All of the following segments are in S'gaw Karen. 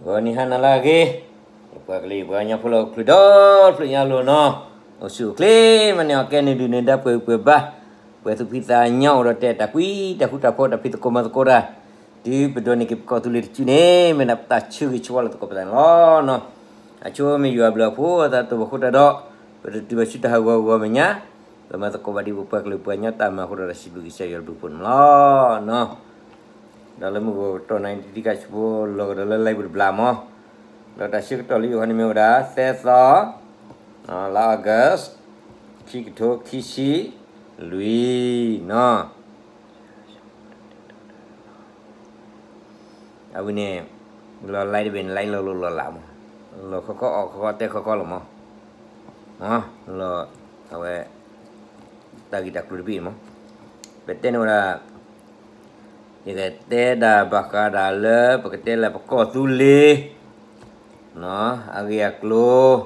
ဂီၤနံၤဟါနၤလၢအဂ့ၤ, ယပှၤကလုာ်ယပှၤကညီဖိလၢအိၣ်ချုးဒီဖျၢၣ်ညါလိၤနီၤ, အိၣ်ဆူၣ်အိၣ်ချ့မးန့ၣ် အကဲန့ၣ်ဒုးန့ၣ် ဒၣ်ပှဲၤပှဲၤဘၣ်, ပှဲၤသူၣ်ဖှံသးညီအိၣ်ဒီးတဲတၢ်ကွံတၢ်ဃူတၢ်ဖိး တၢ်ဖံးသကိးမၤသကိးတၢ်, တုၤပဒိးန့ၢ်က့ၤပကီၢ်သူလ့ၤတစုန့ၣ် မ့ၢ်ဒၣ်ပတၢ်ဆၢဂ့ၤဆၢဝါလၢသကိးပသးန့ၣ်လီၤနီၤ. အဆိမ့ၢ်ယွၤအဘျုးအဖှိၣ်အသးတအိၣ်ဘၣ်ဃိတၢ်ဒီး ပတတုၤဘၣ်ဆူတၢ်ဟးဂီၤဂီၤမဲာ်ညါ, ပမၤသကိးဘၣ်ဒ်ပပှၤကလုာ်ပှၤကညီတၢ်မၤအဃိဒီး တၢ်စံးဘျုးကစၢ်ယွၤအဘျုးအဖှိၣ်န့ၣ်လီၤနီၤ. ဒီးလၢမုၢ်ဂီၤကတီၢ်နံၤ တံၤတံၤကၣ်ဆူဖိ လီၤကဒီးလၢ live ပူၤတဘျီမး, ဒီးတၢ်ဆၢကတီၢ်လၢယအိၣ်ခီန့ၣ်မ့ၢ်ဝဲဒၣ် သၢသီ, လါ August, ခံကထိခံဆံလွံၢ်နီၤ. အဝဲန့ၣ် လီၤ live တဘ့ၣ်န့ၣ် live လီၤလိၤလီၤလးမး, လီၤခီခီအီၣ်ခီခီတဲခီခီလီၤမး, လီၤ အဝဲ တၢ်ဂ့ၢ်တၢ်ကျိၤတဘ့ၣ်မး, ပတဲန့ၢ်ဝဲဒၣ် ယကတဲဒၣ်ဘၣ်ဃးဒၣ်လၢပကတဲလၢပကီၢ်သူလ့ၤ အဂ့ၢ်အကျိၤ,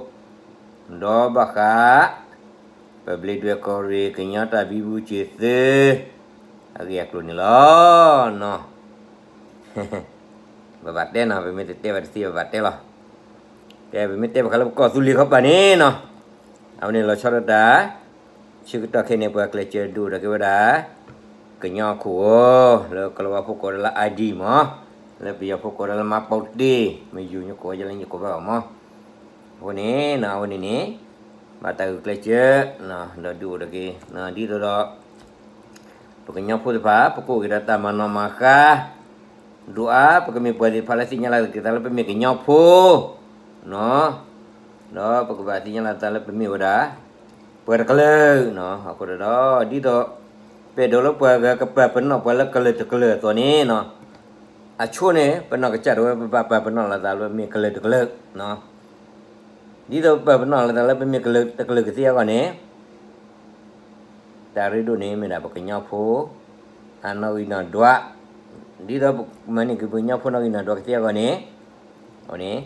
ဒီးဘၣ်ဃး ပဘျံးဒွဲၣ်ကီၢ်ရ့ၣ် ကညီတၢ်ဘံဘူစၢၤသု အဂ့ၢ်အကျိၤန့ၣ်လီၤနီၤ. ပဘၣ်တဲနီၤ, ပမ့ၢ်တတဲဘၣ်တသ့ ပဘၣ်တဲလီၤ. ကဲ ပမ့ၢ်တဲဘၣ်ဃးလၢပကီၢ်သူလ့ၤခီပၤန့ၣ်နီၤ, အဝဲန့ၣ်လီၤဆီဒၣ်တၢ် ဆၢကတီၢ်ခဲအံၤန့ၣ် ပှၤကျဲးစၢးဒုးအိၣ်ထီၣ်က့ၤဝဲဒၣ် ကညီခိၣ်ဂီၤ လၢကလီၤဝါဖိကိးဝဲဒၣ်လၢ ID မး, လၢပယီၤဖိကိးဝဲဒၣ်လၢ မှတ်ပုံတင်, မ့ၢ်ယိၤညိကိးဝဲဒၣ်လၢညိကိးဘၣ်အီၤမး. အဃိန့ၣ်နီၤ အဝဲန့ၣ်န့ၣ် ဘၣ်တၢ်ဂုာ်ကျဲးစၢး ဒီးဒုးအိၣ်ထီၣ်က့ၤ ဒ်သိးဒီး ပကညီဖိသ့ၣ်တဖၣ် ပကအိၣ်က့ၤဒီးတၢ်မၤနီၣ်မၤဃါ ဒိၣ်အါ, ပကမ့ၢ်ပှၤသ့ၣ်တဖၣ်လၢသ့ၣ်ညါလီၤက့ၤသးလၢပမ့ၢ်ကညီဖိနီၤ, ဒီးပကဘၣ်သ့ၣ်ညါလီၤသးလၢပမ့ၢ်ဝဲဒၣ် ပှၤတကလုာ်နီၤ. အဃိဒီး ဒ်သိး ပအဲၣ်ဒိးလၢပှၤဂၤကပာ်ပနီၣ်ပှၤလၢကလုာ်တကလုာ်အသိးန့ၣ်နီၤ, အဆိန့ၣ် ပနီၢ်ကစၢ်ဒၣ်ဝဲ ပဘၣ်ပာ်ပနီၣ်လီၤသးလၢပမ့ၢ်ကလုာ်တကလုာ်နီၤ. ဒ်သိးပပာ်ပနီၣ်လီၤသးလၢပမ့ၢ်ကလုာ်တကလုာ်ကသ့အဂီၢ်န့ၣ် တၢ်ရ့ဒိၣ်န့ၣ် မ့ၢ်ဒၣ်ပကညီဖိ အနီၣ်ဂံၢ်နီၣ်ဒွး, ဒ်သိးပမၤန့ၢ်က့ၤပကညီဖိနီၣ်ဂံၢ်နီၣ်ဒွးကသ့အဂီၢ်န့ၣ်, အဝဲန့ၣ်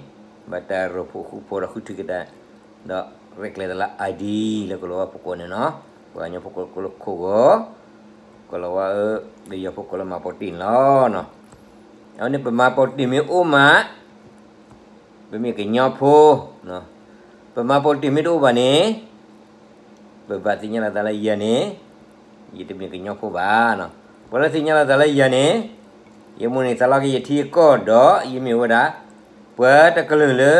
ဘၣ်တၢ်ရိၣ်ဖှိၣ်ဃူဖိးဒီးဃုထံၣ်က့ၤတၢ်, ဒီးရဲၣ်ကျဲၤသးလၢ ID လၢကလီၤဝါဖိကိးန့ၣ်နီၤ, ပှၤကညီဖိကိးလၢခိၣ်ဂီၤ, ကလီၤဝါအၢ, ပယီၤဖိကိးလၢ မှတ်ပုံတင် န့ၣ်လီၤ. အဝဲန့ၣ် ပမှတ်ပုံတင် မ့ၢ်အိၣ်မး ပမ့ၢ်ကညီဖိ, ပမှတ်ပုံတင် မ့ၢ်တအိၣ်ဘၣ်န့ၣ်, ပဘၣ်သ့ၣ်ညါလီၤသးလၢယၤန့ၣ်, ယတမ့ၢ်ကညီဖိဘၣ်. ပှၤလၢသ့ၣ်ညါလီၤသးလၢယၤန့ၣ်, ယမိၣ်န့ၢ်သးလီက့ၤယထံအကီၢ်ဒီး ယမ့ၢ်ဝဲဒၣ် ပှၤတကလုာ်လၢ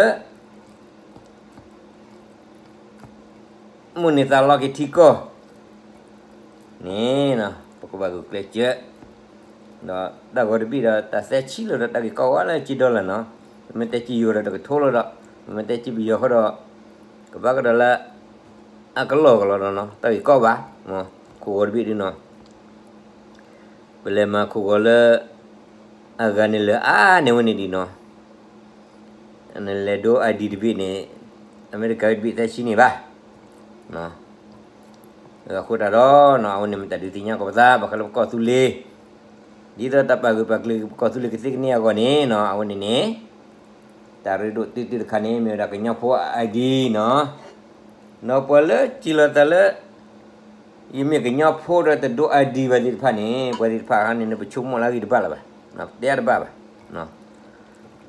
မိၣ်န့ၢ်သးလီက့ၤထံကီၢ်န့ၣ်, ပကဘၣ်ဂုာ်ကျဲးစၢး, ဒီးတၢ်ဂီၤတဘ့ၣ်ဒီး တၢ်သဲဆံးလီၤဒီးတၢ်ဂ့ၢ်ကီဝဲလၢက့ဒီလၢနီၤ, ပမ့ၢ်တဲက့ယိၤဒီးတကထိလီၤဒီး, ပမ့ၢ်တဲက့ပယီၤဃီဒီး, ကဘၣ်ကဒီးလၢ အကလီၢ်ကလီၢ်ဒီးနီၤ, တၢ်ဂ့ၢ်ကီဘၣ်, ခိၣ်ဂီၤတဘ့ၣ်ဒုနီၤ ပလဲၤမၤခိၣ်ဂီၤလၢ အဂၤန့ၣ်လၢအါန့ၢ်ဝဲန့ၣ်ဒံးနီၤ, နလဲၤဒိ ID တဘ့ၣ်န့ၣ်, အမဲရကၤတဘ့ၣ်သဲဆံးန့ၣ်ဘၣ်. အဃိတၢ်ဒီးနီၤ အဝဲန့ၣ်မ့ၢ်တၢ်ဒုးသ့ၣ်ညါကီးပသး ဘၣ်ဃးလၢပကီၢ်သူလ့ၤ, ဒ်သိးတၢ်ပာ်ဂၢၢ်ပာ်ကျၢၤပကီၢ်သူလ့ၤကသ့ကန့ၢ်အဂီၢ်န့ၣ်နီၤ, အဝဲန့ၣ်န့ၣ် တၢ်ရ့ဒိၣ်တုၤတုၤတခါန့ၣ် မ့ၢ်ဝဲဒၣ်ကညီဖိအ ID နီၤ, ဒီးပှၤလၢစံးလီၤသးလၢ ယမ့ၢ်ကညီဖိဒီးတဒိ ID ဘၣ်သ့ၣ်တဖၣ်န့ၣ်, ပှၤသ့ၣ်တဖၣ်အခါန့ၣ် နပဆိကမိၣ်လၢအဂ့ၢ်တဘၣ်လၢၤဘၣ်, တဲတဘၣ်ဘၣ်.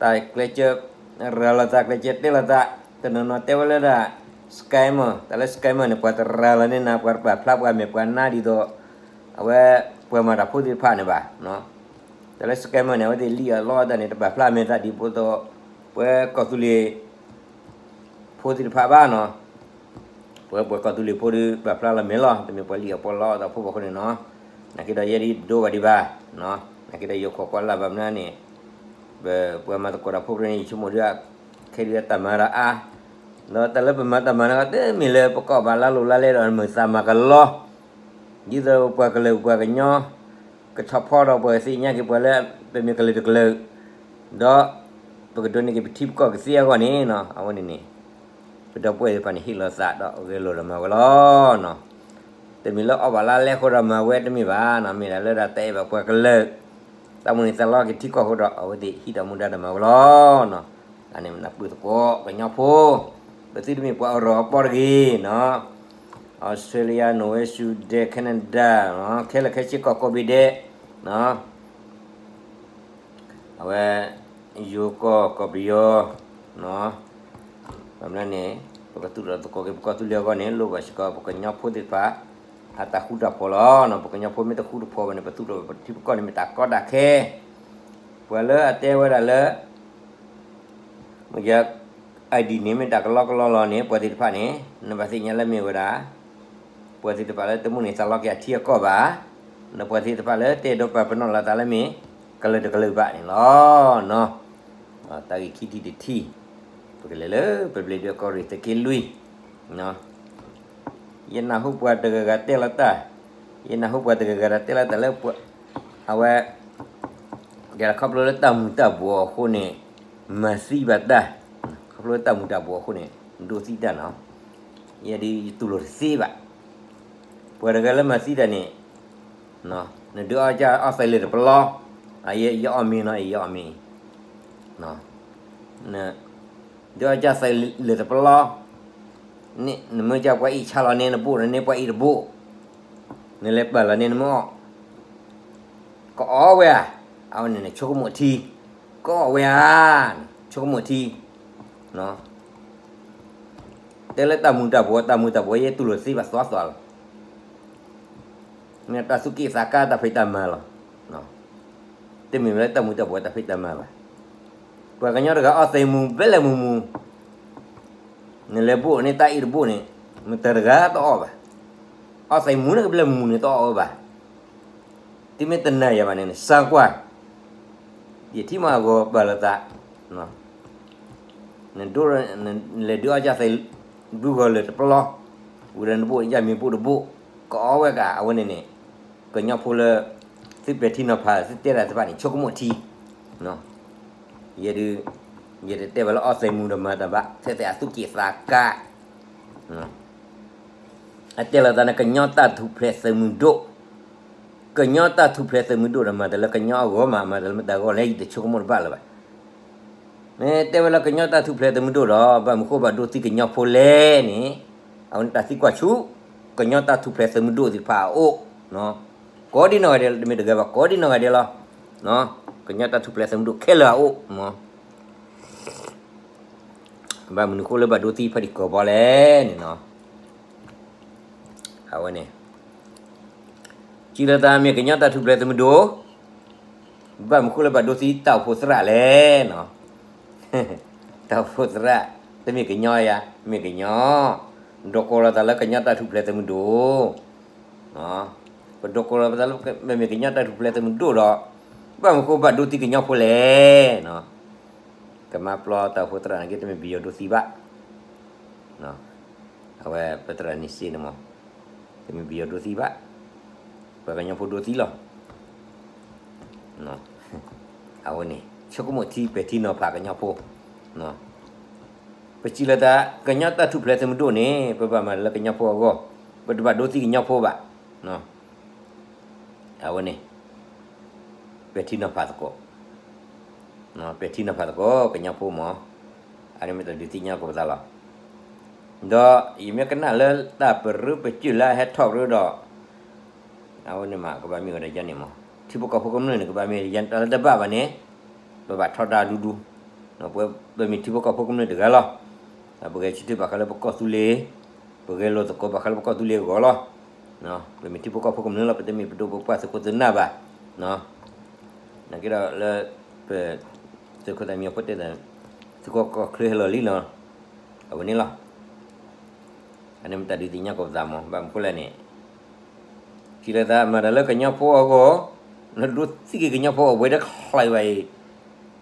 တၢ်ကျဲးစၢးရၤလီၤသး ကျဲးစၢးတဲလီၤသး, တနီၤနီၤတဲဝဲလၢဒၣ် scammer, တၢ်လၢ scammer န့ၣ် ပှၤတရၤလီၤန့ၢ်နၤ ပှၤတပာ်ဖျါပှၤမဲာ်ပှၤနါဒ်သိး အဝဲပှၤမၤတၢ်ဖိသ့ၣ်တဖၣ်န့ၣ်ဘၣ်. တၢ်လၢ scammer န့ၣ် အဝဲသ့ၣ်လံၣ်အီၣ်လီအီၣ်တၢ်န့ၣ် တပာ်ဖျါမဲာ်သးဒ်သိး ပှၤကီၢ်သူလ့ၤ ဖိသ့ၣ်တဖၣ်ဘၣ်နီၤ, ပှၤပှၤကီၢ်သူလ့ၤဖိဒီး ပာ်ဖျါလီၤမဲာ်လီၤ, တမ့ၢ်ပှၤလံၣ်အီၣ်ပီၣ်လီအီၣ်တၢ်ဖိဘၣ်အဃိန့ၣ်နီၤ, နာ်က့ဒီးယဲဒၣ်ဒိဘၣ်ဒံးဘၣ်, နာ်က့ဒီးယိၤခိးကွၢ်လၢ်ဘၣ်မနုၤန့ၣ်, ပပှၤမၤသကိးတၢ်ဖိန့ၣ် ယဆိကမိၣ်ဒ် ခဲဒုးတၢ်မၤဒီးအါ, ဒီးတၢ်လၢပမၤတၢ်မၤန့ၣ် တမ့ၢ်လၢပကီၢ်ဘၣ်လၢလိၤလၢလဲဒီး မုာ်သးမၤကလီ ဒ်သိးပှၤကလုာ်ပှၤကညီ ကထီၣ်ဖီဒီးပှၤသ့ၣ်ညါက့ၤပှၤလၢ ပမ့ၢ်ကလုာ်တကလုာ်, ဒီးပကဒိးန့ၢ်က့ၤပထံပကီၢ်ကသ့အဂီၢ်န့ၣ်နီၤ, အဝဲန့ၣ်န့ၣ် ပဒီပုၢ်ဝဲၢ်သ့ၣ်တဖၣ်န့ၣ် ဟ့ၣ်လီၤသးဒီးဂဲၤလိာ်ဒီးမၤဝဲလီၤနီၤ. တမ့ၢ်လၢအီၣ်ဘၣ်လၢလဲဃိဒီးမၤဝဲတမ့ၢ်ဘၣ်နီၤ, မ့ၢ်ဒၣ်လၢဒၣ်တၢ်အဲၣ်ဘၣ်ပှၤကလုာ် တၢ်မိၣ်န့ၢ်သးလီက့ၤထံကီၢ်အဃိဒီး အဝဲသ့ၣ်ဟံးထီၣ်မူဒါဒီးမၤဝဲလီၤနီၤ. အန့ၣ်နၢ်ပၢၢ်သကိးကညီဖိ, ပသုတမ့ၢ်ပှၤအီၣ်ရီၤအီပီတဂ့ၤနီၤ, Australia, Norway, Sweden, Canada, ခဲလၢာ်ခဲဆ့ကီၢ်ကိးဘ့ၣ်ဒဲး, အဝဲ ယိၤကီၢ်ကီၢ်ပယီၤ, ဘၣ်မနုၤန့ၣ် ပကသူၣ်ထီၣ်သကိးက့ၤပကီၢ်သူလ့ၤအဂီၢ်န့ၣ် လိၣ်ဘၣ်စ့ၢ်ကီး ပကညီဖိသ့ၣ်တဖၣ် အတၢ်ဃူတၢ်ဖိးလီၤ. ပကညီဖိမ့ၢ်တဃူတဖိးဘၣ်န့ၣ် ပသူၣ်ထီၣ်ပထံပကီၢ်န့ၣ် မ့ၢ်တၢ်ကီတၢ်ခဲ, ပှၤလၢအတဲဝဲဒၣ်လၢ မ့ၢ်ယ ID န့ၣ် မ့ၢ်တၢ်ကလီကလီလီၤန့ၣ် ပှၤသ့ၣ်တဖၣ်န့ၣ် နဘၣ်သ့ၣ်ညါလၢမ့ၢ်ဝဲဒၣ် ပှၤသ့ၣ်တဖၣ်လၢတမုၢ်န့ၣ်သးလီက့ၤအထံအကီၢ်ဘၣ်, ဒီးပှၤသ့ၣ်တဖၣ်လၢတအဲၣ်ဒိးပာ်ပနီၣ်လီၤသးလၢမ့ၢ် ကလၢၤတကလၢၤဘၣ်န့ၣ်လီၤ. တၢ်ဂ့ၢ်ခံထံၣ်တထံၣ်, ပကလဲၤလၢပဘျ့ဒွဲၣ်ကီၢ်ရ့ၣ်သုးက့လွံၢ် ယနၢ်ဟူပှၤတဂၤဂၤတဲလီၤတၢ်, ယနၢ်ဟူပှၤတဂၤဂၤဒီးတဲလီၤတၢ်လၢ အဝဲ ခီဖျိလၢတၢ်မူၤတၢ်ဘှီးအဃိန့ၣ် မၤသံဘၣ်တၢ်, ခီဖျိလၢတၢ်မူၤတၢ်ဘှီးအဃိန့ၣ် ဒိးသံတၢ်နီၤ, ယဲဒ်ယတူၢ်လိာ်တသ့ဘၣ်. ပှၤတဂၤလၢမၤသံတၢ်န့ၣ် နဒုးအီၣ်ကၢအီၣ်သဲးလၢာ်တပလီ, ယအီၣ်မ့ၤနီၤ, ယအီၣ်မ့ၤ ဒုးအီၣ်ကၢသဲးလၢာ်တပလီ, နမ့ၢ်ကၢပှၤအံၣ်ဆါလီၤန့ၣ် နဘိၣ်န့ၢ်ပှၤအံၣ်တဘိၣ်, နလဲၤပာ်လီၤန့ၣ်နမ့ၢ်အီၣ်, ကအီၣ်ဝဲဧါ, အဝဲန့ၣ်န့ၣ် ဆိကမိၣ်ထံ, ကအီၣ်ဝဲဧါ, ဆိကမိၣ်ထံ, တဲလၢတၢ်မူၤတၢ်ဘှီး တၢ်မူၤတၢ်ဘှီး ယတူၢ်လိာ်သ့ဘၣ်သွါသွါလီၤ. မ့ၢ်တၢ်သူၣ်က့ၣ်သးကါတၢ်ဖံးတၢ်မၤလီၤ. တမ့ၢ်ဝဲလၢတၢ်မူၤတၢ်ဘှီးတၢ်ဖံးတၢ်မၤဘၣ်. ပှၤကညီတဂၤအီၣ်သဲးမူၤဘဲလဲၣ်မူၤမူၤ, နလဲၤဘိၣ်န့ၢ်တၢ်အံၣ်တဘိၣ်န့ၣ် မတၤတဂၤတအီၣ်ဘၣ်. အီၣ်သဲးမူၤန့ၣ်ကဘျဲၣ်မူၤမူၤန့ၣ်တအီၣ်ဝဲဘၣ်. တုၤမ့ၢ်တနာ်ယၤဘၣ်န့ၣ် နစၢကွၢ်, ယထံၣ်မးအဂီၤပာ်လီၤသး, နဒိ, နလဲၤဒုးအီၣ်ကၢသဲး ဘုဂီၤလၢာ်တပလီ, ဝံၤဒီးနဘိၣ်ယၢ်မ့ၤဘိၣ်တဘိၣ်, ကအီၣ်ဝဲကး အဝဲန့ၣ်န့ၣ်, ကညီဖိလၢ သုပဲာ်ထံနီၤဖး သုတဲတၢ်တဖၣ်န့ၣ် ဆိကမိၣ်ထံ, ယဲဒုး, ယတတဲဘၣ်လၢအီၣ်သဲးမူၤဒီးမၤတၢ်ဘၣ်, ထဲသဲးအသူၣ်က့ၣ်သးကါ အတဲလီၤသးန့ၣ် ကညီတၢ်ထူၣ်ဖျဲးသုးမုၢ်ဒိၣ်, ကညီတၢ်ထူၣ်ဖျဲးသုးမုၢ်ဒိၣ်ဒီး မၤတၢ်လၢကညီအဂီၢ်မး မၤတၢ်လၢမတၤအဂီၢ်လဲၣ် ယတဆိကမိၣ်တဘၣ်လၢၤဘၣ်. မ့ၢ်တဲဝဲလၢကညီတၢ်ထူၣ်ဖျဲးသုးမုၢ်ဒိၣ်ဒီး ဘၣ်မနုၤဃိဘၣ်ဒိသံကညီဖိလဲၣ်န့ၣ်, အဝဲန့ၣ်တၢ်သံကွၢ်ဆူ ကညီတၢ်ထူၣ်ဖျဲးသုးမုၢ်ဒိၣ်သ့ၣ်တဖၣ်အအိၣ်, ကိးဒံနီၢ်ဂၤဒဲး တမ့ၢ်တဂၤဘၣ် ကိးဒံနီၢ်ဂၤဒဲးလီၤ. ကညီတၢ်ထူၣ်ဖျဲးသုးမုၢ်ဒိၣ်ခဲလၢာ်အအိၣ် ဘၣ်မနုၤဃိလၢဘၣ်ဒိသံဖဲဒံၣ်ကီၢ်ဘီလဲၣ်န့ၣ်နီၤ, အဝဲန့ၣ်, စံးလီၤသးမ့ၢ်ကညီတၢ်ထူၣ်ဖျဲးသုးမုၢ်ဒိၣ်, ဘၣ်မနုၤဃိလၢဘၣ်ဒိသံတၢ်အိၣ်ဖှိၣ်သရၣ်လဲၣ်နီၤ, တၢ်အိၣ်ဖှိၣ်သရၣ်, တမ့ၢ်ကညီယၤ, မ့ၢ်ကညီ, ဒိးကိးလီၤသးလၢကညီတၢ်ထူၣ်ဖျဲးသုးမုၢ်ဒိၣ် ပဒိးကိးလီၤပသးလၢ မ့မ့ၢ်ကညီတၢ်ထူၣ်ဖျဲးသုးမုၢ်ဒိၣ်ဒီး, ဘၣ်မနုၤဃိဘၣ်ဒိသံကညီဖိလဲၣ်နီၤ, ကမၤပျီတၢ်အိၣ်ဖှိၣ်သရၣ်န့ၣ်က့ တမ့ၢ်ပယီၤဒိသံဘၣ်, အဝဲပသရၣ်န့ၣ်စ့န့ၣ်မး, တမ့ၢ်ပယီၤဒိသံဘၣ်, ပှၤကညီဖိဒိသံလီၤ. အဝဲန့ၣ် ဆိကမိၣ်ထံပဲာ်ထံနီၤဖးကညီဖိ, ပစံးလီၤသး ကညီတၢ်ထူၣ်ဖျဲးသုးမုၢ်ဒိၣ်န့ၣ် ပဘၣ်မၤလၢကညီဖိအဂီၢ်, ပတဘၣ်ဒိသံကညီဖိဘၣ်. အဝဲန့ၣ် ပဲာ်ထံနီၤဖးသကိး, ပဲာ်ထံနီၤဖးသကိး ကညီဖိမး, အန့ၣ်မ့ၢ်တၢ်ဒုးသ့ၣ်ညါက့ၤပသးလီၤ. ဒီးယမ့ၢ်ကနၣ်လၢတၢ်ပရၢပစုၢ်လၢအဟဲထီၣ်ရၢဒီး အဝဲန့ၣ်မး ကဘၣ်မ့ၢ်ဝဲဒၣ်ယၤန့ၣ်မး, ထံဖိကီၢ်ဖိကမျၢၢ်န့ၣ် ကဘၣ်မ့ၢ်ယၤတၢ်လၢတဘၣ်ဘၣ်န့ၣ်, ပဘၣ်ထီဒါဒူဒူ, ပမ့ၢ်ထံဖိကီၢ်ဖိကမျၢၢ်တဂၤလီၤ. ပဂဲၤဆၢထၢၣ်ဘၣ်ဃးလၢပကီၢ်သူလ့ၤ, ပဂဲၤလိာ်သကိးဘၣ်ဃးလၢပကီၢ်သူလ့ၤအဂီၢ်လီၤ. ပမ့ၢ်ထံဖိကီၢ်ဖိကမျၢၢ်လီၤ, ပတမ့ၢ်ပဒိၣ်ပပှၢ်သုးခိၣ်သုးနၢ်ဘၣ်. နာ်က့ဒီးလၢ ပ သုးခိၣ်သးမံဖိတဲတၢ် သုးခိၣ်ကီၢ်ချၢဟဲလီၤလံနီၤ, အဝဲန့ၣ်လီၤ. အန့ၣ်မ့ၢ်တၢ်ဒုးသ့ၣ်ညါက့ၤပသးမး, ဘၣ်မနုၤဃိလဲၣ်န့ၣ် စံးလီၤသးမၤတၢ်လၢကညီဖိအဂီၢ်, နဒိသံက့ၤကညီဖိအဝဲတခီဘၣ်အံၤ,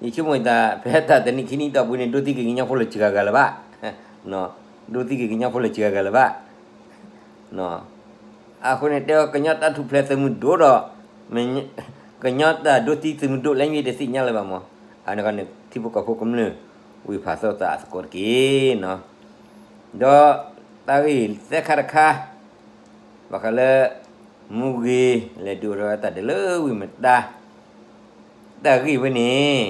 ယဆိကမိၣ်သး ဖဲတၢ်တနံၣ်ခံနံၣ်တီၢ်ပူၤန့ၣ် ဒိသံက့ၤကညီဖိလၢစှၤဂၤလၢၤဘၣ်, ဒိသံက့ၤကညီဖိလၢစှၤဂၤလၢၤဘၣ်. အဃိန့ၣ် တဲအီၤကညီတၢ်ထူၣ်ဖျဲးသုးမုၢ်ဒိၣ်ဒီး ကညီတၢ်ဒိသံသုးမုၢ်ဒိၣ်လဲၣ် မ့ၢ်တသ့ၣ်ညါလၢၤဘၣ်မး, အန့ၣ်ခီန့ၣ် ထံဖိကီၢ်ဖိကမျၢၢ် ဝံၢ်ဖးသီသးအသကိးတက့ၢ်နီၤ. ဒီးတၢ်ဂ့ၢ်သဲခါတခါ ဘၣ်ဃးလၢ မူဂ့ၤ လဲၤဒုးအိၣ်ထီၣ်တၢ်ဒုးလၢဝံၢ်မတါ တၢ်ဂ့ၢ်ဝဲန့ၣ်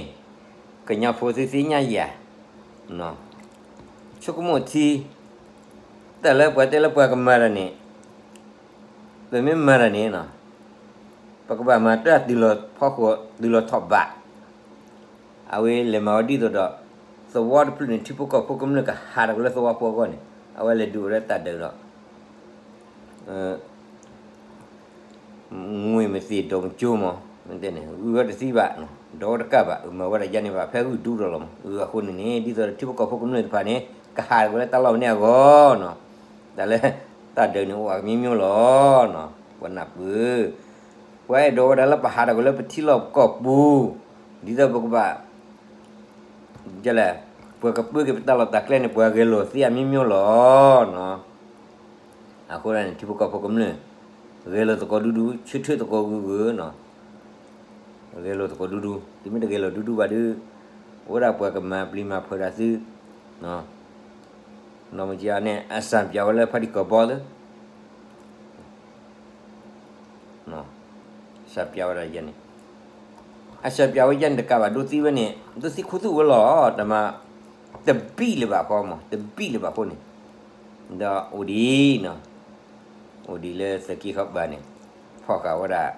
ကညီဖိသုသ့ၣ်ညါယၤ, ဆိကမိၣ်ထံ တၢ်လၢပှၤတဲလၢပှၤကမၤတၢ်န့ၣ် ပမ့ၢ်မၤတၢ်န့ၣ် ပကဘၣ်မၤတၢ်တုၤလီၤဖီခိၣ် တုၤလီၤထီၣ်ဘး, အဝဲလဲၤမၤဝဲဒ်သိးဒီး သဝီတဖျၢၣ်န့ၣ် ထံဖိကီၢ်ဖိကမျၢၢ်ကဟးထီၣ်က့ၤလၢသဝီဖိအဂီၢ်န့ၣ် အဝဲလဲၤဒုးအိၣ်ဒီးတၢ်ဒုးဒီး ငွေမသ့ၣ်ဒိၣ်မကၠိမး မ့ၢ်တဲန့ၣ် ဂုၢ်ဝဲတသံဘၣ်, ဒိးတကၣ်ဘၣ်, မၤဝဲဒၣ်ယါန့ၣ်ဘၣ် ဖဲဂုၢ်ဒူဒီးလီၤမး. အဃိန့ၣ်န့ၣ် ဒ်သိးဒီးထံဖိကီၢ်ဖိကမျၢၢ်တဖၣ်န့ၣ် ကဟးထီၣ်က့ၤလၢတၢ်လီၢ်ဝဲန့ၣ်အဂီၢ်နီၤ. တၢ်လၢ တၢ်ဒုးန့ၣ်အိၣ်အါကမံၤမံၤလီၤနီၤ. ပှၤနၢ်ပၢၢ် ပှၤအဲၣ်ဒိးဝဲဒၣ်လၢပဟးထီၣ်က့ၤလၢပထံလီၢ်ပကီၢ်ပူၤ ဒ်သိးပကဘၣ် လဲၣ်, ပှၤကပၢက့ၤပတၢ်လီၢ်တၢ်ကျဲန့ၣ် ပှၤဂဲၤလိာ်သ့အမံၤမံၤလီၤနီၤ. အဃိန့ၣ် ထံဖိကီၢ်ဖိကမျၢၢ် ဂဲၤလိာ်သကိးဒူဒူ ဆၢထၢၣ်သကိးဂုၤဂုၤနီၤ. ဂဲၤလိာ်သကိးဒူဒူ သုမ့ၢ်တဂဲၤလိာ်ဒူဒူဘၣ်ဒီး အိၣ်ဒၣ်ပှၤကမၤပျံၤမၤဖုးဒၣ်သု နီၢ်မကၠါန့ၣ် အစၢ်ပၠးဝဲလၢဖးတံၢ်ကီၢ်ဘီသၢ စၢ်ပၠးဝဲဒၣ်ယဲန့ၣ် အစၢ်ပၠးဝဲယဲန့ၣ် တကးဘၣ်ဒိသံဝဲန့ၣ် ဒိသံခူသူၣ်ဝဲလီၤ တမၤ တဘံၣ်လၢၤဘၣ်ဃီမး တဘံၣ်လၢၤဘၣ်ဃိန့ၣ် ဒီးအိၣ်ဒံးနီၤ အိၣ်ဒံးလၢသုးက့ဃီပၤန့ၣ် ဖီၣ်ဃာ်ဝဲဒၣ်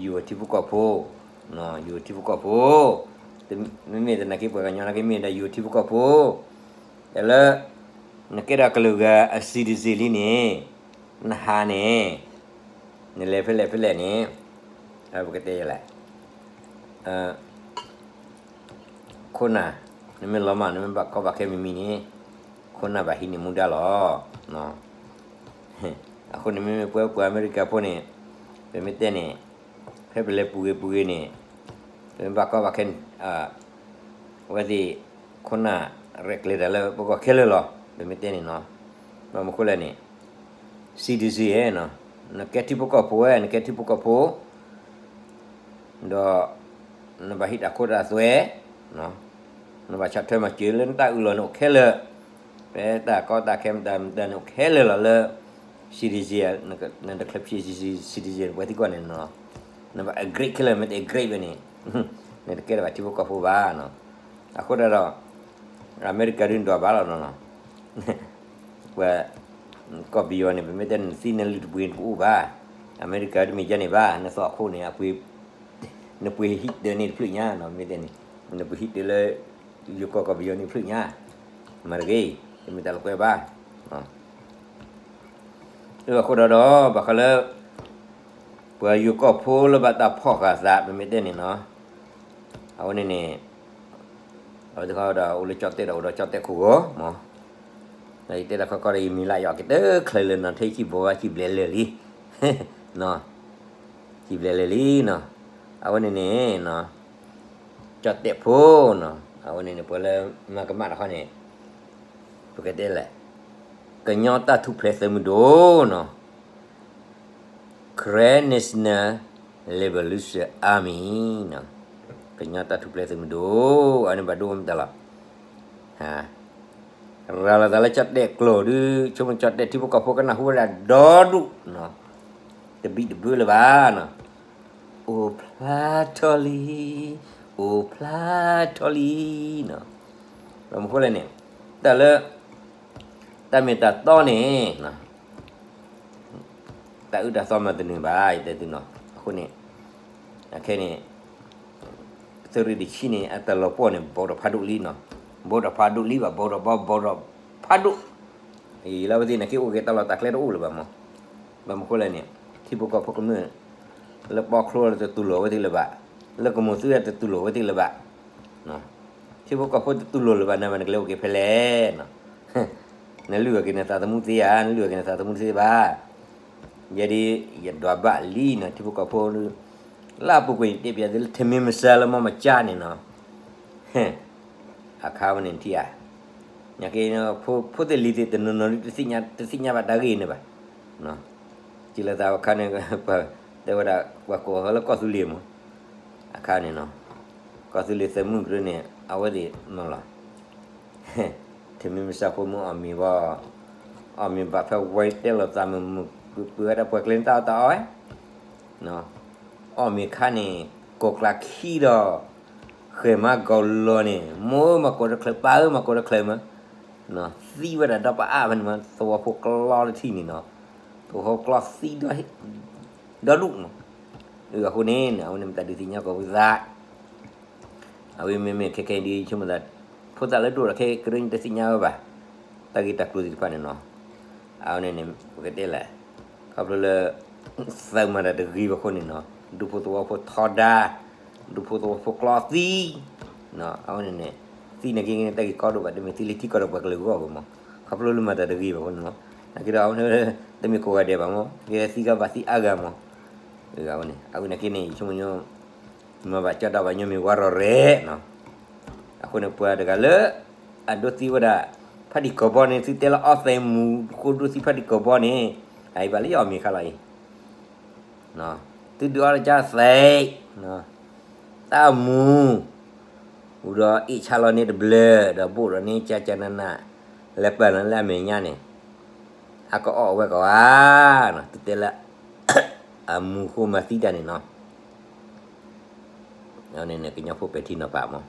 ယိၤထံဖိကီၢ်ဖိ ယိၤထံဖိကီၢ်ဖိ မ့မ့ၢ်သနာ်က့ပှၤကညီနာ်က့မ့ၢ်ဒၣ်ယိၤထံဖိကီၢ်ဖိ တၢ်လၢ နကဲဒၣ်ကလုာ်ဂၤအ citizen လံန့ၣ် နဟးန့ၣ် နလဲၤဖဲလဲၣ်ဖဲလဲၣ်န့ၣ် ပကတဲယလဲၣ် ခိၣ်နၢ် နမ့ၢ်လီၤမၢ် နမ့ၢ်ဘၣ်ကီဘၣ်ခဲမံၤမံၤန့ၣ် ခိၣ်နၢ်ဘၣ်ဟံးန့ၢ်မူဒါလီၤ. အဃိန့ၣ်မ့မ့ၢ်ပှၤပှၤအမဲရကၤဖိန့ၣ် ပမ့ၢ်တဲန့ၣ် ဖဲပလဲၤပူၤဂ့ၤပူၤဂ့ၤန့ၣ် ပမ့ၢ်ဘၣ်ကီဘၣ်ခဲ အဝဲသ့ၣ် ခိၣ်နၢ်ရဲၣ်ကျဲၤတၢ်လၢပဂီၢ်ခဲလၢာ်လီၤ ပမ့ၢ်တဲန့ၣ်နီၤ. ဘၣ်မနုၤဃိလဲၣ်န့ၣ် citizen နီၤ နကဲထံဖိကီၢ်ဖိဝဲ နကဲထံဖိကီၢ်ဖိ ဒီး နဘၣ်ဟံးတၢ်ခိတၢ်သွဲ နဘၣ်ဆီၣ်ထွဲမၤစၢၤလၢနတၢ်အုၣ်လီၤန့ၣ်အိၣ်ခဲလၢာ်, ဖဲတၢ်ကီတၢ်ခဲမတၤမတၤန့ၣ်အိၣ်ခဲလၢာ်လီၤလၢ citizen နတချၢဖျ့ citizen ပှၤသံကွၢ်န့ၣ်နီၤ, နဘၣ် agree ခဲလၢာ် မ့ၢ်တ agree ဝဲန့ၣ် နတကဲထီၣ်ဘၣ်ထံဖိကီၢ်ဖိဘၣ်နီၤ. အဃိဒၣ်ဒီး အမဲရကၤဒုးဒွးဘၣ်လီၤနီၤနီၤ ပှၤ ကီၢ်ပယီၤန့ၣ် ပမ့ၢ်တဲနသံနလုၢ်တပှ့ၤတအိၣ်ဘၣ်, အမဲရကၤတမ့ၢ်ယါန့ၣ်ဘၣ်, နသီအခိၣ်န့ၣ် နပှ့ၤဟံၣ်တၢန့ၣ်တဖျၢၣ်ညါနီၤ, မ့ၢ်တဲန့ၣ် နပှ့ၤဟံၣ်တၢလၢ ယိၤကီၢ်ကီၢ်ပယီၤန့ၣ်တဖျၢၣ်ညါ, မၤတဂ့ၤ, တမ့ၢ်တၢ်လီၤကွဲဘၣ်. အဃိဒီးဒီး ဘၣ်ဃးလၢ ပှၤယိၤကီၢ်ဖိလၢဘၣ်တၢ်ဖီၣ်ဃာ်သး ပမ့ၢ်တဲန့ၣ်နီၤ, အဝဲန့ၣ်န့ၣ် အဝဲသ့ၣ်ခီဒီး အိၣ်လၢကၠီၣ်တဲၣ်ဒီး အိၣ်ဒီးကၠီၣ်တဲၣ်ခိၣ်ဂီၤမး, ဒီးယတဲတၢ်ခီခီဒီး ယမံၤလၢယီၤက့ၤတချၢလၢနီၤ ထဲယစံၣ်ဘိဝဲစံၣ်ဘျဲးလၢာ်လံ, စံၣ်ဘျဲးလၢာ်လံနီၤ, အဝဲန့ၣ်န့ၣ် ကၠီၣ်တဲၣ်ဖိနီၤ, အဝဲန့ၣ်န့ၣ် ပှၤလၢမၤကမၣ်တခီန့ၣ် ပကတဲလဲၣ်, ကညီတၢ်ထူၣ်ဖျဲးသုးမုၢ်ဒိၣ်နီၤ Karen National Liberation Army နီၤ, ကညီတၢ်ထူၣ်ဖျဲးသုးမုၢ်ဒိၣ် အန့ၣ်ဘၣ်ဒိမတၤလီၤ, ရၤလီၤသးလၢကၠီၣ်တဲၣ်ကျိာ်ဒုး ဆိကမိၣ်ကၠီၣ်တဲၣ်ထံဖိကီၢ်ဖိကနၢ်ဟူဝဲဒၣ်ဒီဒူၣ်နီၤ, တဘံၣ်တဘၢလၢၤဘၣ်နီၤ, အိၣ်ဖျါထီၣ်လံ, အိၣ်ဖျါထီၣ်လံနီၤ, ဘၣ်မနုၤဃိလဲၣ်န့ၣ် တၢ်လၢ တၢ်မ့ၢ်တၢ်တီန့ၣ် တၢ်အုၣ်တၢ်သီမၤတနုာ်ဘၣ် ယတဲသုနီၤ, အဃိန့ၣ် အခဲန့ၣ် သုးရ့ၣ်တဆံန့ၣ် အတၢ်လီၤပှီၢ်န့ၣ် ဘီထီၣ်ဖးဒိၣ်လံနီၤ, ဘီထီၣ်ဖးဒိၣ်လံဘၣ် ဘီထီၣ်ဘီ ဘီထီၣ်ဖးဒိၣ်, လၢအဝဲသ့ၣ်န့ၣ် က့ၤအိၣ်က့ၤတၢ်လီၢ်တၢ်ကျဲတအိၣ်လၢၤဘၣ်မး, ဘၣ်မနုၤဃိလဲၣ်န့ၣ် ထံဖိကီၢ်ဖိကမျၢၢ် လၢပီချိတတူၢ်လိာ်ဝဲသ့ၣ်လၢၤဘၣ်, လၢကမိၢ်သုတတူၢ်လိာ်ဝဲသ့ၣ်လၢၤဘၣ် ထံဖိကီၢ်ဖိတတူၢ်လိာ်လၢၤဘၣ် နမ့ၢ်နကလဲၤအိၣ်က့ၤဖဲလဲၣ်နီၤ, နလုၢ်အီၣ်က့ၤနသးသမူသ့ဧါ, နလုၢ်အီၣ်က့ၤနသးသမူသ့ဘၣ်, ယဲဒၣ် ယဒွးဘၣ်လံနီၤ ထံဖိကီၢ်ဖိ, လၢအပူၤကွံာ်န့ၣ် တဲပျးသုလၢ ထမင်းမစား လၢမီၢ်မကၠါန့ၣ်နီၤ, အခါဝဲန့ၣ်ထံၣ်ဧါ, နာ်က့ ဖိသ့ၣ်လံၤသ့ၣ်တနီၤနီၤဒုး တသ့ၣ်ညါဘၣ်တၢ်ဂ့ၢ်န့ၣ်ဘၣ်, စံးလီၤသးအခါန့ၣ် တဲဝဲဒၣ် ပှၤကိးလၢကီၢ်သူလ့ၤမး, အခါန့ၣ်နီၤ, ကီၢ်သူလ့ၤသုးမုၢ်ကရၢန့ၣ် အဝဲသ့ၣ်မးလီၤ, ထမင်းမစား ဖိမုၣ်အီၣ်မ့ၤဘၣ်, အီၣ်မ့ၤဘၣ်ဖဲဝဲတဲလီၤသးမုာ်မုာ် ပှဲၤဝဲဒၣ်ပှၤကျဲၤတၢ်အီၣ်တၢ်အီဝဲ, အီၣ်မ့ၤခါန့ၣ် ကိးကျးခံဒီး ဃဲၤမါကီၤလီၤန့ၣ် မိၢ်မၤကိးတချၢ ပၢ်ဧၢမၤကိးတချၢမး, သံဝဲဒၣ်ဒီးပအါဖဲန့ၣ်မး သဝီဖိကျီတထံၣ်န့ၣ်နီၤ, သဝီဖိကျီသံ ဒီဒူၣ်မး, အဃိန့ၣ် အဝဲန့ၣ်မ့ၢ်တၢ်ဒုးသ့ၣ်ညါကိးပသး, အဝဲမ့မ့ၢ်ခဲခဲအံၤဒ်ဆိကမိၣ်သး ဖိသၣ်လၢဒိၣ်ဒီးခဲကရၢန့ၣ်တသ့ၣ်ညါဝဲဘၣ် တၢ်ဂ့ၢ်တၢ်ကျိၤသ့ၣ်တဖၣ်န့ၣ်နီၤ. အဝဲန့ၣ်န့ၣ် ပကတဲလဲၣ် ခီဖျိလၢ သးမၤတၢ်တဂ့ၤဘၣ်အဃိန့ၣ်နီၤ ဒူဖိသဝီဖိထီဒါ ဒူဖိသဝီဖိကျီသံ အဝဲန့ၣ်န့ၣ် သံန့ၣ်က့န့ၣ် တၢ်ဂ့ၢ်ကီဒိၣ်ဘၣ် တမ့ၢ်သံလၢထံကီၢ်ဒီးပှၤကလုာ်အဂီၢ်ဘၣ်မး ခီဖျိလၢမၤတၢ်တဂ့ၤဘၣ်အဃိန့ၣ်နီၤ နာ်က့ဒီးအဝဲန့ၣ် တမ့ၢ်ကိးဂၤဒဲးဘၣ်မး ကဲသံကဘၣ်သံအါဂၤမး အဝဲန့ၣ် အဝဲန့ၣ်က့န့ၣ် ယဆိကမိၣ် မၤဘၣ်ကၠီတၢ်ဘၣ်ညီမ့ၢ်ဝါရီၤရဲၣ်နီၤ အဃိန့ၣ် ပှၤတဂၤလၢ အဒိးသံဝဲဒၣ် ဖးဒံၣ်ကီၤဘီန့ၣ် သုတဲလၢအီသဲးမူၤဃိဒိးသံဖးဒံၣ်ကီၤဘီန့ၣ် အအံၤဘၣ်လၢယအီၣ်မ့ၤခါလီၤအံၤ သုဒုးအီတကၢသဲး တၢ်မူၤ ဝံၤဒီးအ့ၣ်ဆါလီၤန့ၢ်တဘျၢ ဒီးဘိၣ်ဒီးန့ၢ်ကၢကၢနးနး လဲၤပာ်လီၤလၢအမဲာ်ညါန့ၣ် အကအီၣ်ဝဲကဝါနီၤ သုတဲလၢ အမူၤဃိမၤသံတၢ်န့ၣ်နီၤ န့ၣ် ကညီဖိပဲာ်ထံနီၤဖးမး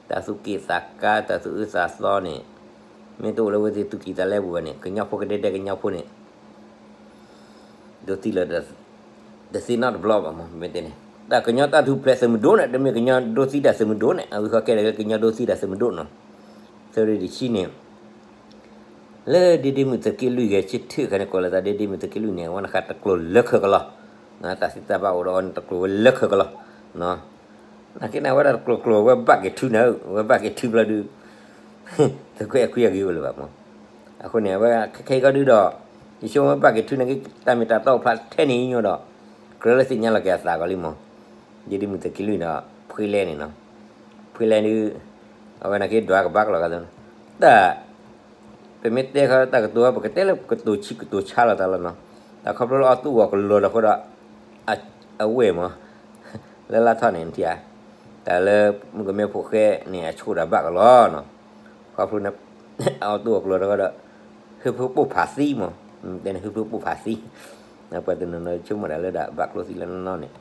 တၢ်သူၣ်က့ၣ်သးကါ တၢ်သူၣ်အၢသးသီန့ၣ် မ့ၢ်တအိၣ်လၢဝဲသ့ၣ်သူၣ်ကံၢ်သးလဲပူၤဘၣ်န့ၣ် ကညီဖိကဒဲဒဲကညီဖိန့ၣ် ဒိးသံလၢ တသ့နီတဘျီဘၣ်မး မ့ၢ်တဲန့ၣ် တၢ်ကညီတၢ်ထူၣ်ဖျဲးသုးမုၢ်ဒိၣ်န့ၣ် တမ့ၢ်ကညီဒိးသံတၢ်သုးမုၢ်ဒိၣ်န့ၣ် အဝဲဃီကဲဒၣ်ကညီဒိးသံတၢ်သုးမုၢ်ဒိၣ်နီၤ သရ့ၣ်တဆံန့ၣ် လၢဒ့ဒ့မုၣ်သုးက့လွံၢ်ဂဲၤဆၢထၢၣ်ခါန့ၣ် ကိးလၢသးဒ့ဒ့မုၣ်သုးက့လွံၢ်န့ၣ် အဝဲန့ၣ်ဃးတကျိၤလၢခၢၣ်ကလီၤ တၢ်သံတၢ်ဘၣ်အိၣ်ဒီးအီၤန့ၣ်တကျိၤဝဲလၢခၢၣ်ကလီၤ နာ်က့န့ၣ် အဝဲဒၣ်တကျိၤကျိၤဝဲဘၣ်က့ၤထုန့ၣ် ဝဲဘၣ်က့ၤထုဘျီဒုး သုးခွဲးအခွံအဂ့ၤအိၣ်လၢၤဘၣ်မး အဃိန့ၣ် အဝဲခဲခဲအံၤကီဒုဒီး ယဆိကမိၣ်ဝဲဘၣ်က့ၤထုနာ်က့ တၢ်မ့ၢ်တၢ်တီအိၣ်ဖျါထဲန့ၣ်ညီဒီး ကြၢးလၢသ့ၣ်ညါလီၤက့ၤအသးကီးလံမး ဒ့ဒ့မုၣ်သုးက့လွံၢ်ဒီး ဖှ့လဲၣ်န့ၣ်နီၤ ဖှ့လဲၣ်ဒုး အဝဲနာ်က့ဒွးကဘၣ်ကလီၤဂာ်သ့ တၢ် ပမ့ၢ်တဲခီတၢ်ကတိၤ ပကတဲလၢကတိၤဆံးကတိၤဆါလီၤတၢ်လီၤနီၤ တၢ်ခီဖျိလၢအီၣ်သူၣ်ဂီၤကလီၤဒီးဃိဒီး အဝဲၢ်မး လၢလါထီၣ်န့ၣ်ထံၣ်ဧါ တၢ်လၢမုၣ်ကမဲဖိဃဲန့ၣ် အဆိၣ်တၢ်ဘၣ်ကလီၤနီၤ ခီဖျိန့ၣ် အီၣ်သူၣ်ဂီၤကလီၤဒီးဃိဒီး ဟုဖၢပိၢ်ဖးသံမး တဲန့ၣ် ဟုဖၢပိၢ်ဖးသံ ပှၤတနီၤနီၤဆိကမိၣ်ဒၣ်လၢဒၣ်ဘၣ်ကျိသံလၢနီၢ်နီၢ်န့ၣ်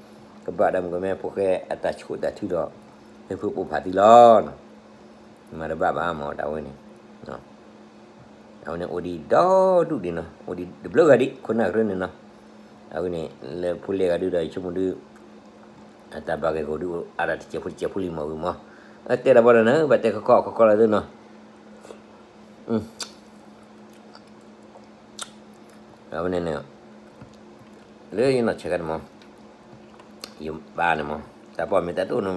ကဘၣ်ဒၣ်မုၣ်ကမဲဖိဃဲအတၢ်ဆိၣ်တၢ်ထုဒီး ဟုဖၢပိၢ်ဖးသံလီၤနီၤ မၤတဘၣ်ဘၣ်မးတၢ်ဝဲန့ၣ် အဝဲန့ၣ်အိၣ်ဒံးဒီဒူၣ်ဒံးနီၤ အိၣ်ဒံးတဘျုးဂၤဒံး ခိၣ်နၢ်ကရၢန့ၣ်နီၤ အဝဲန့ၣ် လၢဖိလဲၣ်ဂၤဒုဒီး ယဆိကမိၣ်ဒု အတၢ်ဘၣ်ဂဲၤဂီၤဒု အါဒၣ်တစဲးဖိတစဲးဖိလံမးဝံၤမး အတဲတၢ်ဘၣ်ဒီးန့ၣ် ဘၣ်တဲခီခီခီခီလီၤသ့နီၤ အဝဲန့ၣ်န့ၣ် လၢယနီၢ်ဆဲးခါန့ၣ်မး ယပၢ်န့ၣ်မး တၢ်ပီၢ်မ့ၢ်တၢ်တအိၣ်နီၤ စံး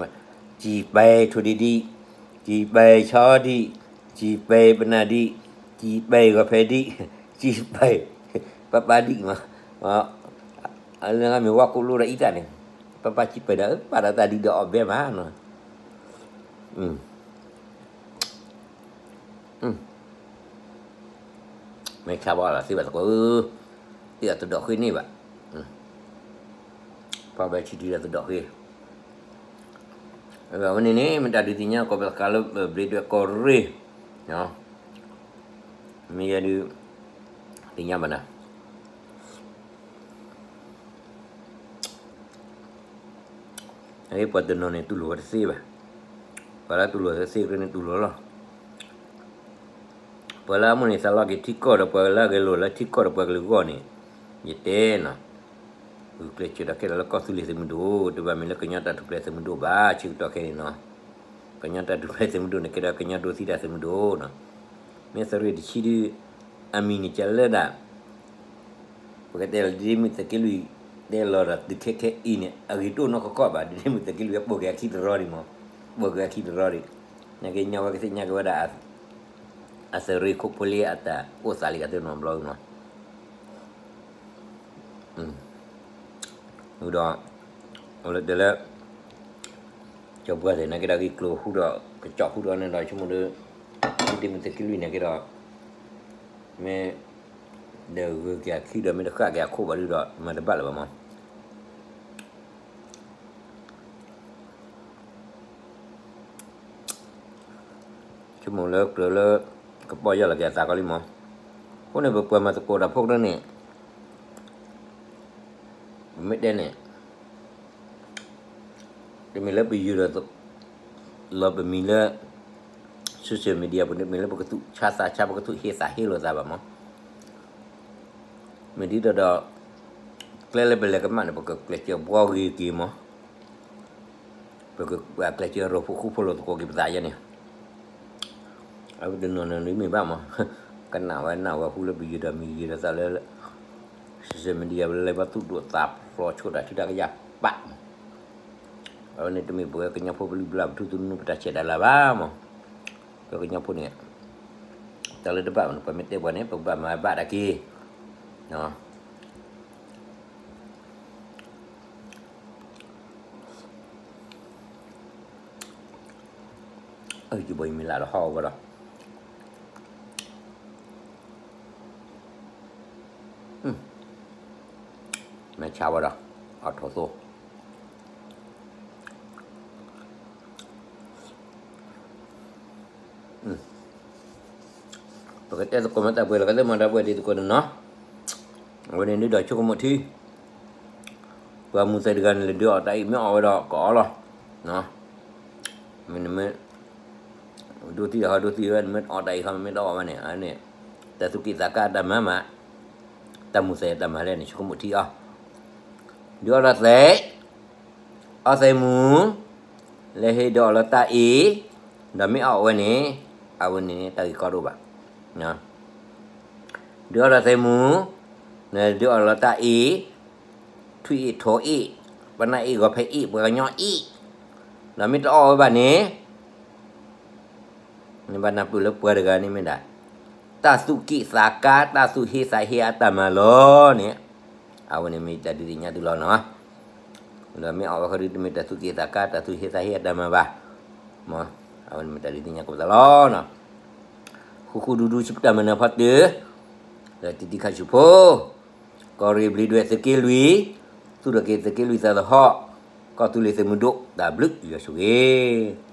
ပဲထိၣ်ဒံးဒံး စံးပဲဆီဒံး စံးပဲပနၢ်ဒံး စံးပဲဂီၤဖဲဒံး စံးပဲ ပၢ်ပၢ်ဒံးမး လၢမ့ၢ်ဝါကိးလိဒီးအံသၣ်န့ၣ် ပၢ်ပၢ်စံးပဲဒီး ပာ်ဒီးတၢ်ဒံးဒီးအီၣ်ဘဲမးနီၤ မ့ၢ်ဆါဘီလီၤသ့ဘၣ်သကိးဧၢ, သ့ၣ်အတဒိးဃ့န့ၢ်ဘၣ်, ပှၤဘၣ်ဆံးထံဒီးတဒိးဃ့, အဝဲန့ၣ်န့ၣ် မ့ၢ်တၢ်ဒုးသ့ၣ်ညါကီၢ်ပသခါလၢဘျ့ဒွဲၣ်ကီၢ်ရ့ၣ်, မ့ၢ်ယဲဒုး သ့ၣ်ညါဘၣ်နၤ ပှၤတနီၤန့ၣ်တူၢ်လိာ်ဝဲတသ့ဘၣ်, ပှၤလၢတူၢ်လိာ်တသ့ကြၢးန့ၣ်တူၢ်လိာ်လီၤ, ပှၤလၢအမိၣ်န့ၢ်သးလီက့ၤထံကီၢ်ဒီးပှၤလၢအဂဲၤလိာ်လၢထံကီၢ်ဒီးပှၤကလုာ်အဂီၢ်န့ၣ်, ယတဲနီၤ, ဂုာ်ကျဲးစၢးဒီးခဲလၢာ်လၢကီၢ်သူလ့ၤသုးမုၢ်ဒိၣ်, တဘၣ်မ့ၢ်လၢကညီတၢ်ထူၣ်ဖျဲးသုးမုၢ်ဒိၣ်ဘၣ်, ဆၢကတီၢ်ခဲအံၤန့ၣ်နီၤ, ကညီတၢ်ထူၣ်ဖျဲးသုးမုၢ်ဒိၣ်န့ၣ်ကဲဒီးကညီဒိသံတၢ်သုးမုၢ်ဒိၣ်နီၤ, မ့ၢ်သရ့ၣ်တဆံဒု အမံၤန့ၣ်ကလၢဒၣ် ပကတဲလၢဒ့မုၣ်သုးက့လွံၢ်တဲလီၤဒီးသုးခဲခဲအံၤန့ၣ် အဂ့ၤတအိၣ်နီတခီဘၣ်, ဒ့မုၣ်သုးက့လွံၢ်ပိာ်က့ၤအခံတရီဒံးမး, ပိာ်က့ၤအခံတရီဒံး, နာ်က့ညီဝဲကသ့ၣ်ညါက့ၤဝဲဒၣ် အသရ့ၣ်ခိၣ်ဖိလ့အတၢ်အိၣ်သးလံကသ့နီတဘျီမး, ဒီး အိၣ်လၢတဲလၢ ကၠီပှၢ်သ့ၣ်နာ်က့ဒီးဂ့ၢ်ကျိၤဟူဒီး ကစီၣ်ဟူဒီးန့ၣ်ဒီး ဆိကမိၣ်ဒီး ဒ့မုၣ်သုးက့လွံၢ်နာ်က့ဒီး မ့ၢ် ဒီးဂုာ်က့ၤအခံဒီးမ့ၢ်တဃၣ်က့ၤအခိၣ်ဘၣ်ဒုဒီး မၤတဘၣ်လၢၤဘၣ်မး ဆိကမိၣ်လၢကြၢးလၢ ကပီၢ်ယၢ်လီၤက့ၤအသးကီးလံမး, အဃိန့ၣ် ပပှၤမၤသကိးတၢ်ဖိကရၢန့ၣ် ပမ့ၢ်တဲန့ၣ် တမ့ၢ်လၢပယုၢ်ဒီး လီၤပမံၤလၢ social media ပူၤန့ၣ် တမ့ၢ်လၢပကသူၣ်ဆါသးဆါ ပကသူၣ်ဟ့သးဟ့လိာ်သးဘၣ်မး, မ့ၢ်ဒ်သိးဒီး ကျဲလၢပလဲၤကမၣ်န့ၣ် ပကကျဲးစၢးဘှီဂ့ၤက့ၤမး ပကကျဲးစၢးရိၣ်ဖှိၣ်ဃူဖိးလိာ်သကိးက့ၤပသးယဲန့ၣ်, အဝဲတနီၤနီၤဒ်မ့ၢ်ဘၣ်မး, ကနၣ်ဝဲနၢ်ဝဲဃူလၢပယံၤဒီးမံၤယံၤဒီးသးလၢ social media ဝဲလၢဘၣ်သူၣ်ဒိၣ်သးဖျိးဆိဒၣ်ထံတၢ်ကယၢ်ပာ်မး, အဝဲန့ၣ်တမ့ၢ်ပဝဲကညီဖိပလုၢ်ပလၢ်ပထူသနူပတၢ်ဆဲးတၢ်လၤဘၣ်မး, ပကညီဖိန့ၣ် တၢ်လၢတဘၣ်မး ပမ့ၢ်တဲပှၤန့ၣ် ပကဘၣ်မၤဘၣ်တၢ်က့ၤ အၢ ယဘီယမ့ၢ်လၢ်လီၤဟီၣ်ဝဲဒီး, မ့ၢ်ဆါဝဲဒီး အထီၣ်သိ ပကတဲသကိးမ့ၢ်တၢ်ပှဲၤလီၤ ကသ့ၣ်မၤတၢ်ပှဲၤဒ်သကိးန့ၣ်နီၤ, အဝဲန့ၣ်ဒ်ဒီးဆိကမိၣ်ထံ ပှၤမူသဲးတဂၤန့ၣ် လဲၤဒုးအီၣ်တၢ်အံၤ မ့ၢ်အီၣ်ဝဲဒီးကအီၣ်လီၤ, မ့ၢ်နမ့ၢ် ဒိသံၣ်ဟီဒိသံၣ်ဝဲ နမ့ၢ်တအီၣ်တၢ်အံၤခီ မ့ၢ်တအီၣ်ဝဲန့ၣ် အန့ၣ် တၢ်သူၣ်က့ၣ်သးကါတၢ်မၤမး, တၢ်မူသဲးတၢ်မၤလဲၣ်န့ၣ် ဆိကမိၣ်ထံအီၤ, ဒုးအီၣ်လီၤသဲး အီၣ်သဲးမူ, လဲၤဟ့ၣ်ဒုးအီၣ်လီၤတၢ်အံၤ, ဒီးမ့ၢ်အီၣ်ဝဲန့ၣ် အဝဲန့ၣ်တၢ်ဂ့ၢ်ကီဒိၣ်ဘၣ်, ဒုးအီၣ်လီၤသဲးမူ, ဒုးအီၣ်လီၤတၢ်အံၤ, ထွံၣ်အ့ၣ်ထိးအ့ၣ်, ပနၢ်အ့ၣ်ဂီၤဖဲအ့ၣ် ပှၤကညီအ့ၣ်, ဒီးမ့ၢ်တအီၣ်ဝဲဘၣ်န့ၣ် နဘၣ်နၢ်ပၢၢ်လၢပှၤတဂၤန့ၣ်မ့ၢ်ဒၣ် တၢ်သူၣ်က့ၣ်သးကါ တၢ်သူၣ်ဟ့သးဟ့အတၢ်မၤလီၤန့ၣ်, အဝဲန့ၣ်မ့ၢ်တၢ်ဒုးသ့ၣ်ညါသုလီၤနီၤ, ဒီးမ့ၢ်အီၣ်ဝဲဃီဒုး တမ့ၢ်တၢ်သူၣ်က့ၣ်သးကါ တၢ်သူၣ်ဟ့သးဟ့အတၢ်မၤဘၣ်, အဝဲန့ၣ်မ့ၢ်တၢ်ဒုးသ့ၣ်ညါကပသးလီၤနီၤ, ဃူဃူဒူဒူဆူပတၢ်မၤနၢၤဖီတၢၣ်, ဒီးတံၤတံၤခါဆူၣ်ဖိ ကီၢ်ရ့ၣ်ဘျံးဒွဲၣ်သုးက့လွံၢ်, သူၣ်ထီၣ်က့ၤသုးက့လွံၢ်သးသဟီၣ်, ကီၢ်သူလ့ၤသုးမုၢ်ဒိၣ် တၢ်ဘျုးယွၤဆိၣ်ဂ့ၤ